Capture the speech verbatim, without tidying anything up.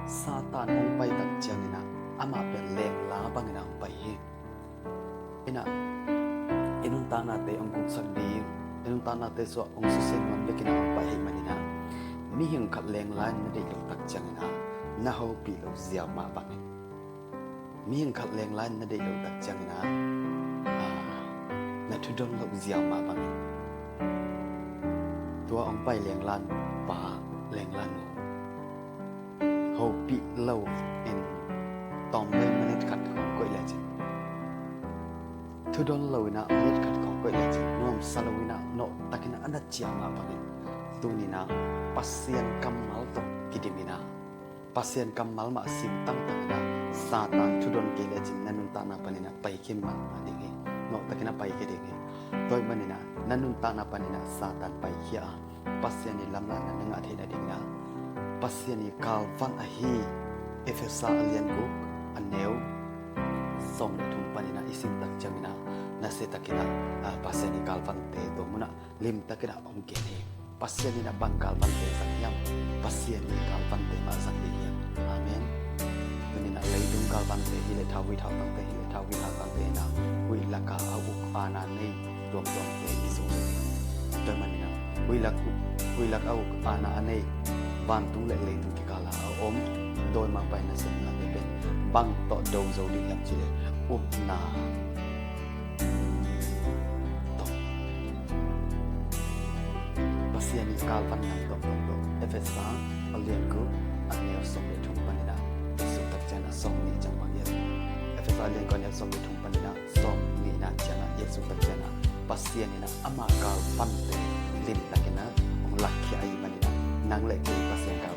Satan hong pai tak ciangin ah amah pen lengla bangin ah hong pai hi. Inah i nuntaknate hong guksak ding, i nuntaknate suah hong susia nuam bekin ah hong pai hi manin ah, mihing khat lengla in na deih loh tak ciangin ah na hopih loh ziau mah bangin, mihing khat lengla in na deih loh tak ciangin ah, ah, na thudon loh ziau mah bangin, tua hong pai lengla in pa, lengla in nu hopih lo in tawm lo in minute khat khawng koih lecin, thudon lo in ah minute khat khawng koih lecin, nuamsa lo in ah nawhtakin ah a na ciah mah bangin, tuni in ah Pasian kammal tawh kidim in ah, Pasian kammal mah sim tangtang in ah, Satan thudon kei lecin na nuntakna panin ah paikhia mahmah ding hi. Nawhtakin ah paikhia ding hi. Tua ahih manin ah na nuntakna panin ah Satan paikhia a, Pasian i lamlahna na ngah theihna dingin ah, Pasian i kalvan ahi Efesa a lian guk a neu sawm le thum panin ah i sim tak ciangin ah, nasiatakin ah, ah, Pasian i kalvante tua munah limtakin ah hong gen hi. Pasian in ah bang kalvante zang hiam? Pasian i kalvante mah zang ding hiam? Amen. Tuni in ah leitung kalvante hi leh, thauvui thautangte hi leh, thauvui thautangte in ah huih laka a uk aana nei tuamtuamte i zong hi. Tua ahih manin ah huih lak uk, huih lak a uk aana a nei, vantung le leitung kikala a om dawimangpa i nasepnate pen bang tawh do zo ding hiam cih leh, upna tawh. Pasian i kalvan nam tawh, tawh, tawh. Efesa a lian guk a neu sawm le thum panin ah i sut tak ciang a sawm nih ciang bang hiam? Efesa a lian guk a neu sawm le thum panin ah sawm nihna ciang ah i sut tak ciang ah, Pasian in ah ama kalvante limtakin ah hong lakkhia ahih manin ah, nang le kei Pasian kal